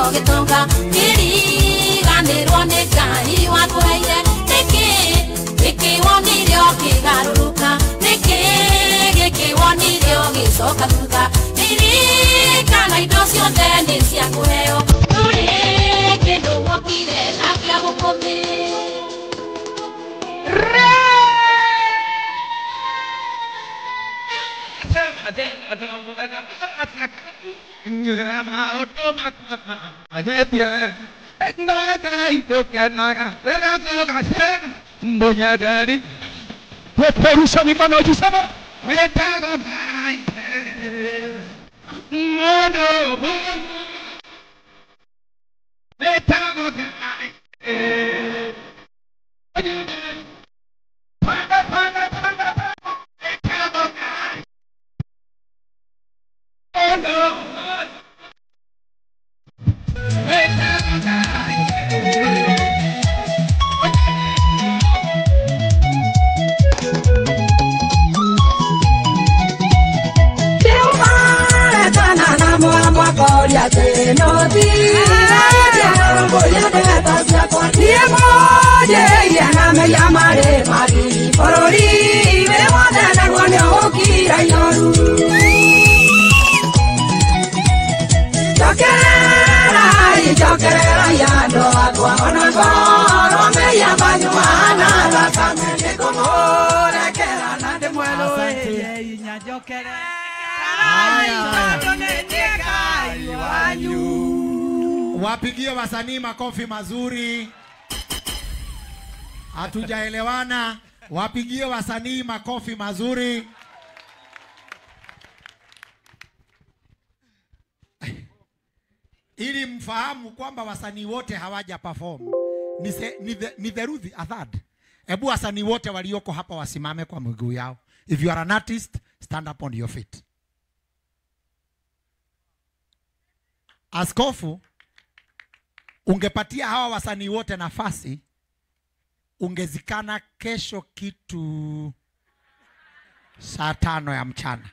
ũgĩtonga Kĩriganĩrwo nĩ Ngai wakũheire nĩkĩ nĩkĩ wonire ũkĩgarũrũka nĩkĩ gĩkĩ wonire ũgĩcoka thutha Ririkana indo ciothe nĩ cia kũheo Ndũrĩ kĩndũ wokire nakĩo gũkũ thĩ. Wapigie wasanii makofi mazuri. Hatujaelewana. Wapigie wasanii makofi mazuri. Ili mfahamu kwamba wasanii wote hawaja perform. Ni theruthi, a third. Ebu wasanii wote walioko hapa wasimame kwa miguu yao. If you are an artist, stand up on your feet. Askofu, ungepatia hawa wasanii wote nafasi, ungezikana kesho kitu saa 5 ya mchana.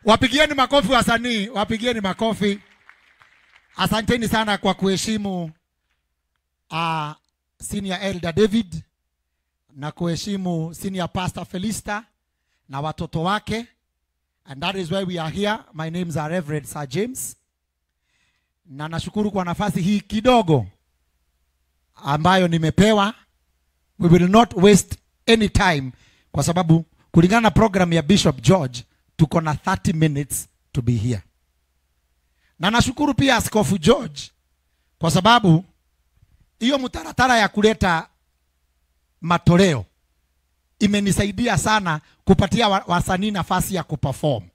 Wapigieni makofi wasanii, wapigieni makofi. Asanteni sana kwa kuheshimu Senior Elder David na kuheshimu Senior Pastor Felista na watoto wake. And that is why we are here. My name is Reverend Sir James. Na nashukuru kwa nafasi hii kidogo ambayo nimepewa. We will not waste any time kwa sababu kulingana na program ya Bishop George tuko na 30 minutes to be here. Na nashukuru pia Askofu George kwa sababu hiyo mtaratara ya kuleta matoleo imenisaidia sana kupatia wasanii nafasi ya kuperform.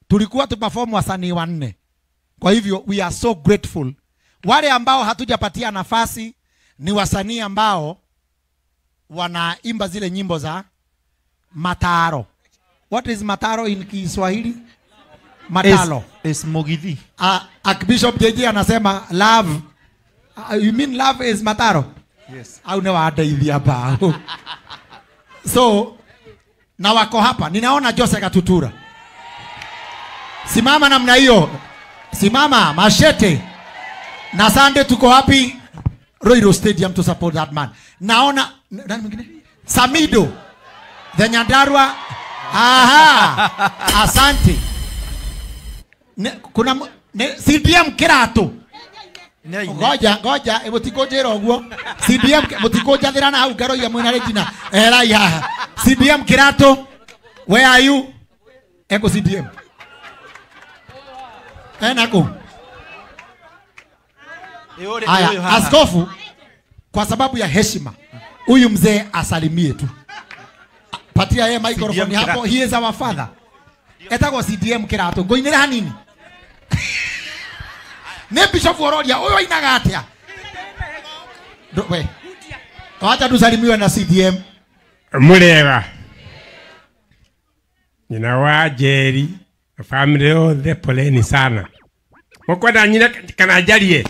Tulikuwa tuperform wasanii 4. Kwa hivyo we are so grateful. Wale ambao hatujapatia nafasi ni wasanii ambao wanaimba zile nyimbo za mataro. What is mataro in Kiswahili? Matalo. Is Mugithi. Archbishop JJ anasema love. You mean love is mataro? Yes. Au ne waadaithia hapa. So na wako hapa. Ninaona Jose Katutura. Simama namna hiyo. Simama mashete. Na Sunday tuko wapi? Royal Stadium to support that man. Naona nani mwingine? Samido. The Nyandarua. Aha. Asante. Kuna CDM Kirato. Ngoja ngoja mutikonjira uguo. CDM mutikonjathira na hau ngaroiya mwina Regina. Erai haha. CDM Kirato. Where are you? Eko CDM. Enako. Aya, askofu, kwa sababu ya heshima, huyu mzee asalimie tu. Patia yeye microphone hapo. He is our father. Etagwo CDM Kirato. Ngoinira hanini. Ne Bishop Ororia, huyo ainaga atia? We. Wacha tusalimiwe na CDM. Murega. Nina wa Jerry, family yothe poleni sana. Mukwenda nyina kana njarie.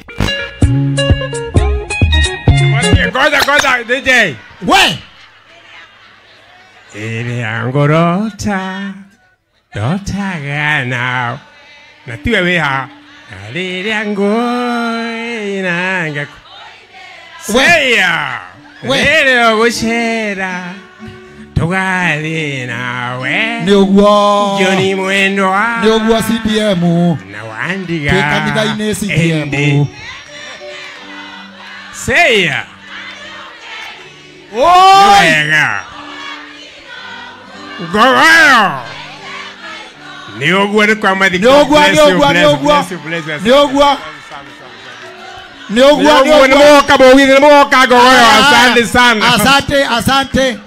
Ngoja ngoja DJ. We. Ere angorota dotaga now. Na tiwe we ha. Rĩrĩa Koinanga. Seya. We gucera. Tugathiĩ nawe. Nĩ ũguo. Johnny Mwendwa. Nĩ ũguo CDM. Na wandiga. Twĩ kanitha-inĩ CDM. Seya. Oi! Wega. Ngogoyo. Nĩ ũguo nĩ kwa mathiko. Nĩ ũguo, nĩ ũguo, nĩ ũguo. Nĩ ũguo. Nĩ ũguo, nĩ ũguo. Nĩ mũgoka mũgithi, nĩ mũgoka Ngogoyo. Asante sana. Asante, asante.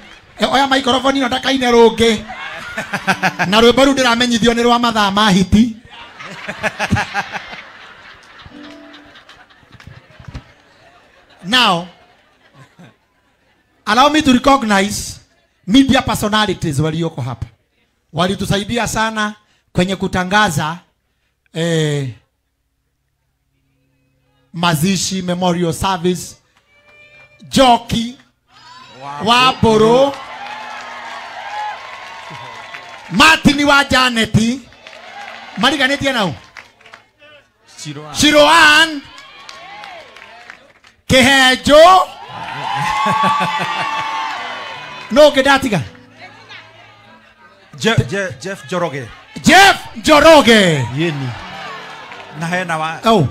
Oya microphone ĩno ndakaine rũngĩ. Na rwĩmbo rũu ndĩramenyithio nĩ rwa mathaa ma hiti. Now, allow me to recognize media personalities walioko hapa. Walitusaidia sana kwenye kutangaza mazishi, memorial service, Joki Waboro, Martin wa Janeti, mariganetie nau Shiroan, Kehejo, no gedatiga Jeff Njoroge. Jeff Njoroge. Yeni. Na hena wa. Oh.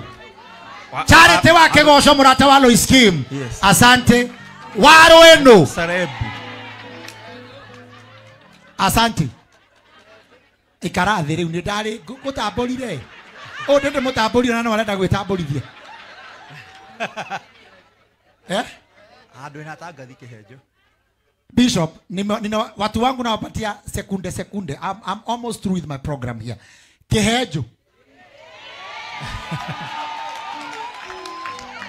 Charity wa Kegosho murata wa Lois Kim. Yes. Asante. Waro eno. Sarebu. Asante. Ikara thĩ rĩu nĩ ndarĩ ngũtambũrire. Ũũ ndĩ mũtambũrire na no arenda gwĩtambũrithia. Eh? Andũ ena tangathi Kĩhenjo. Bishop, nina watu wangu nawapatia sekunde sekunde. I'm almost through with my program here. Kĩhenjo.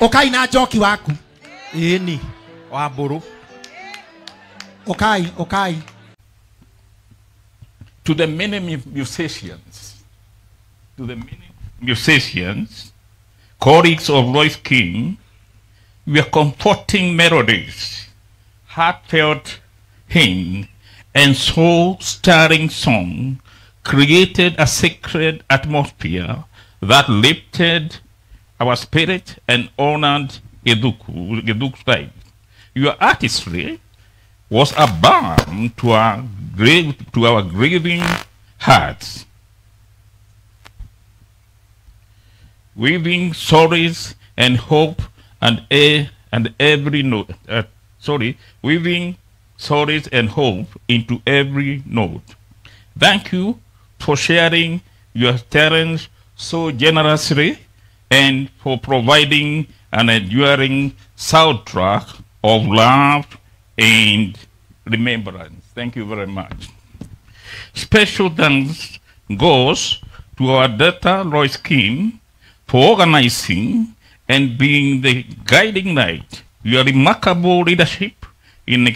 Okai na Njoki waku. Ĩni wa mbũrũ. Okai, okai. To the many musicians, colleagues of Lois King, your comforting melodies, heartfelt hymn, and soul-stirring song created a sacred atmosphere that lifted our spirit and honored Githuku's life. Your artistry was a balm to our grieving hearts, weaving stories and hope and every note. Weaving stories and hope into every note. Thank you for sharing your talents so generously and for providing an enduring soundtrack of love and remembrance. Thank you very much. Special thanks goes to our daughter Lois Kim for organizing and being the guiding light. Your remarkable leadership in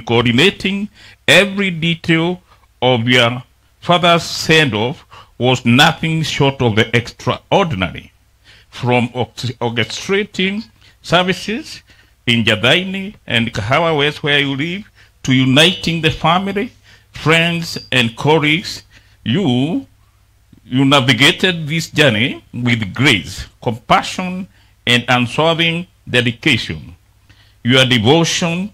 coordinating every detail of your father's send-off was nothing short of the extraordinary. From orchestrating services in Jadaini and Kahawa West, where you live, to uniting the family, friends, and colleagues, you navigated this journey with grace, compassion, and unswerving dedication. Your devotion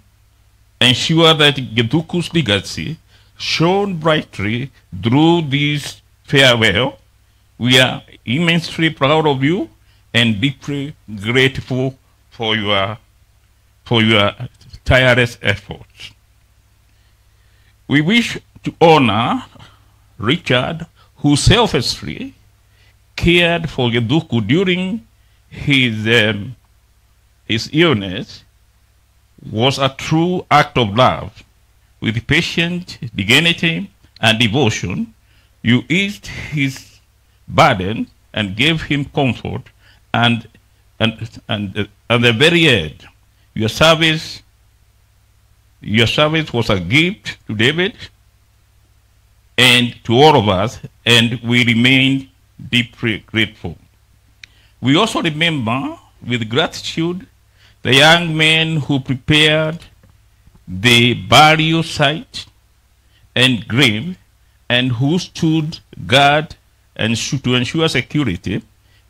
ensured that Githuku's legacy shone brightly through this farewell. We are immensely proud of you and deeply grateful for your tireless efforts. We wish to honor Richard, who selflessly cared for Githuku during his illness. Was a true act of love. With patient dignity and devotion, you eased his burden and gave him comfort, and at the very end, your service was a gift to David and to all of us, and we remain deeply grateful. We also remember with gratitude the young men who prepared the burial site and grave and who stood guard and to ensure security.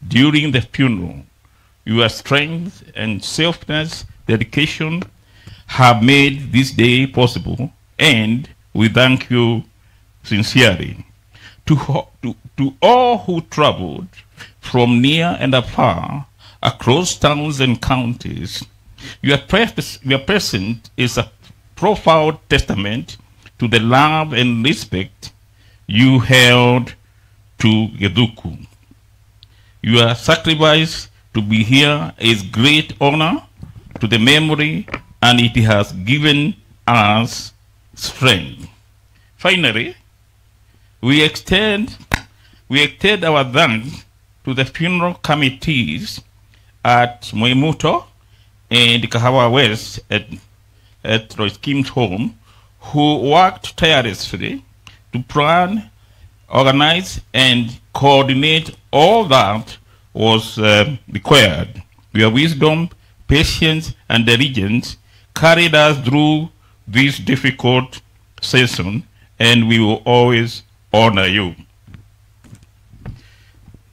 during the funeral. Your strength and selfless dedication have made this day possible, and we thank you sincerely. To all who traveled from near and afar, across towns and counties, your presence is a profound testament to the love and respect you held to Githuku. Your sacrifice to be here is great honor to the memory, and it has given us strength. Finally, we extend our thanks to the funeral committees at Mwimuto and Kahawa West at Roy Kim's home, who worked tirelessly to plan, organize, and coordinate all that was required. Your wisdom, patience, and diligence carried us through this difficult season, and we will always honor you.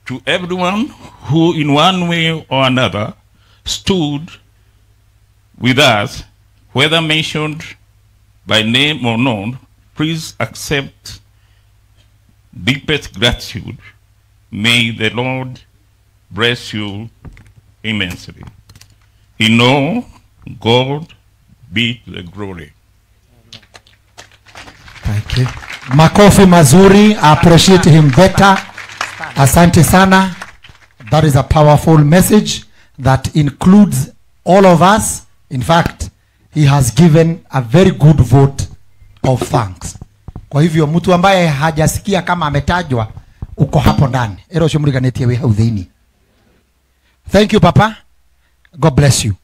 To everyone who in one way or another stood with us, whether mentioned by name or not, please accept deepest gratitude. May the Lord bless you immensely. In all, God be the glory. Thank you. Makofi mazuri. I appreciate him better. Asante sana. That is a powerful message that includes all of us. In fact, he has given a very good vote of thanks. Kwa hivyo mtu ambaye hajasikia kama ametajwa uko hapo ndani. Ero shomuriganetie we hau thĩinĩ. Thank you, Papa. God bless you.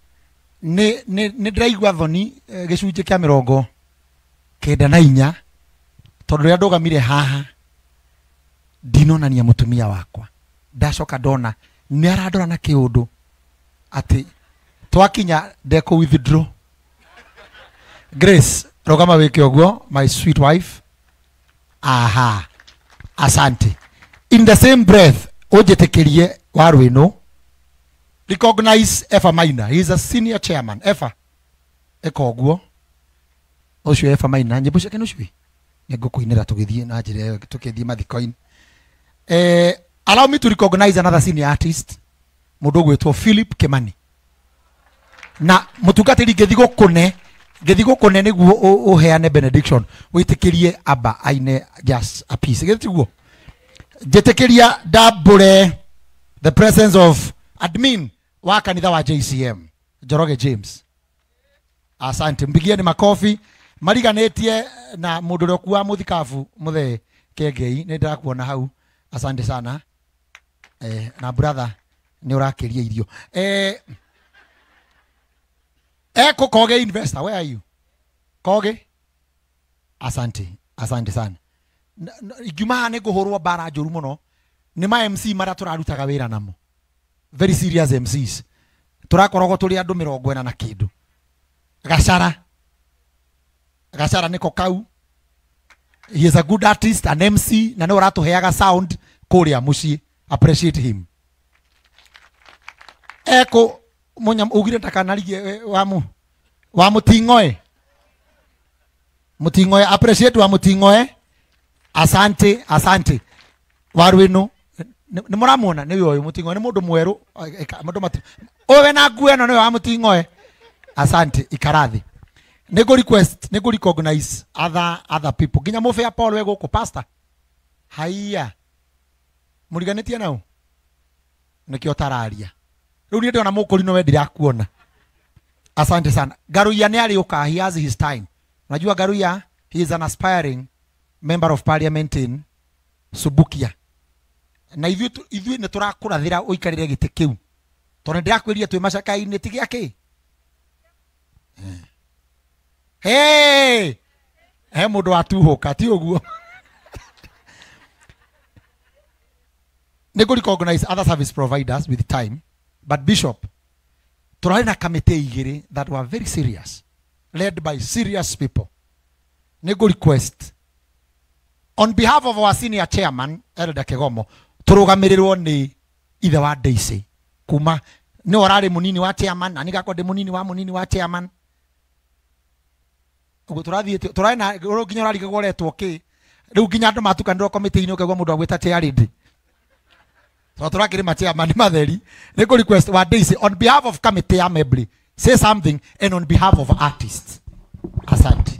Nĩ ndĩraigua thoni gĩcunjĩ kĩa 94 tondũ rĩrĩa ndũgamire haha ndinonania mũtumia wakwa. Ndacoka ndona nĩ arandora na kĩũndũ atĩ twakinya ndekũ withdraw. Grace, rũgama wĩke ũguo, my sweet wife. Aha. Asante. In the same breath, ũnjĩtĩkĩrie Waruino, recognize Efa Maina. He is a senior chairman. Efa, eka ũguo. Ũcio Efa Maina, nyĩmbo ciake nĩũciũĩ? Nĩngũkũinĩra tũgĩthiĩ na njĩra ĩyo, tũkĩthiĩ mathiko-inĩ. Allow me to recognize another senior artist, mũndũ ũgwĩtwo Philip Kimani. Na mũtungatĩri ngĩthiĩ gũkũne nĩguo ũheane benediction, wĩtĩkĩrie aba aine just a piece. Githĩ tiguo? Njĩtĩkĩria ndambũre the presence of admin wa kanitha wa JCM, Njoroge James. Asante, mpigieni makofi. Mariganĩtie na mũndũ ũrĩa ũkuaga mũthikabu mũthee Kengei, nĩ ndĩrakuona hau. Asante sana. Na brother nĩ ũrakĩria irio. Eko Koge investor, where are you? Koge? Asante, asante sana. Ingiuma haha nĩ ngũhũrwo mbara njũru mũno nĩ ma MC marĩa tũrarutaga wĩra namo. Very serious MCs. Tũrakoragwo tũrĩ andũ 40 na kĩndũ. Gacara. Gacara nĩko kau. He is a good artist, an MC, na nĩ ũratũheaga sound kũrĩa mũciĩ. Appreciate him. Eko munyam ugire ndakanarigie wa mutingoe. Mutingoe, appreciate wa mutingoe. Asante, asante. Waruino nĩ mũramuona nĩ ũyũ mutingoe nĩ mũndũ mwerũ mũndũ mati. Ũyũ na nguo ĩno nĩwe wa mutingoe. Asante, ikarathi. Nĩngũ request, nĩngũ recognize other people. Nginya mũbĩa Paul we gũkũ pastor. Haiya. Mũriganĩtie nao? Nĩkĩo tararia. Rĩu niĩ ndĩrona mũkũri no we ndirakuona. Asante sana. Garuya nĩ arĩũka, he has his time. Unajua Garuya, he is an aspiring member of parliament in Subukia. Na ithuĩ nĩ tũrakũrathĩra ũikarĩre gĩtĩ kĩu. Tondũ ndĩrakwĩrire twĩ macaka-inĩ ti gĩa kĩ? Hey! He mũndũ watuhũka ti ũguo. Nĩngũ recognize other service providers with time, but Bishop, tũrarĩ na kamĩtĩ igĩrĩ that were very serious, led by serious people. Nĩngũ request on behalf of our senior chairman, Elder Kegomo, tũrũgamĩrĩrwo nĩ Ithe wa Daisy kuma nĩ ũrarĩ mũnini wa chairman na nigakwa ndĩ mũnini wa chairman. Ũguo tũrathiĩ tũrarĩ na rĩu nginya ũrarigagwo ũretwo kĩ rĩu nginya andũ matukanĩrwo komĩtĩ-inĩ ũkaigua mũndũ agwĩta chairlady. So tũrakĩrĩ ma chairman matheri. Nĩ kũ request wa Daisy on behalf of committee ya Membley say something and on behalf of artists. Asante.